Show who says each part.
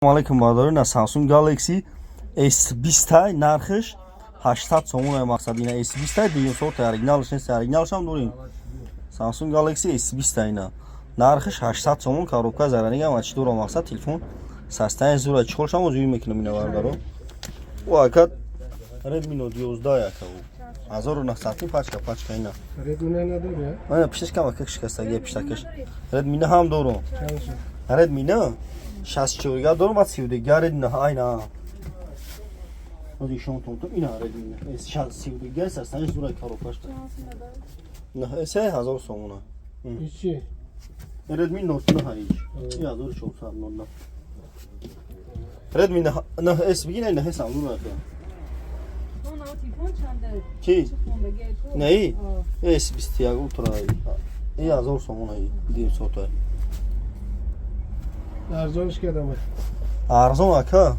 Speaker 1: Алейкум, бародарон, на Samsung Galaxy S20, нархиш 800 сомон. Ай мақсад ина S20 дуюм сорта, оригиналш нест, оригиналш ҳам дорем. Samsung Galaxy S20 ина нархиш 800 сомон, коробка заранигам ва чӣ дорам. Мақсад, телефон састаи зура, чиқолшам озӯй мекунам ина, бародарон. О, ака, Redmi Note 11 ака, 1900, пачка пачка ина.
Speaker 2: Redmi надори?
Speaker 1: Ана пишташ кам ака, шикастагия пиштакаш. Redmi ҳам дорам.
Speaker 2: Чанд шуд?
Speaker 1: Redmi на 64 дорам ва 32 Redmi айна. Ози шон тон ина Redmi 32 састаи зура, коробкаш. На 3000 сомона.
Speaker 2: Ичи?
Speaker 1: Redmi Note 9 ҳаич. 1400 ноль. Redmi 9S бигин, 9S ҳам зура ака.
Speaker 3: Телефон чанде?
Speaker 1: Чи?
Speaker 3: Хондагӣ?
Speaker 1: Не, S21 Ultra. И 1000 сомона дим сота.
Speaker 2: Арзонш кардам.
Speaker 1: Арзон, ака.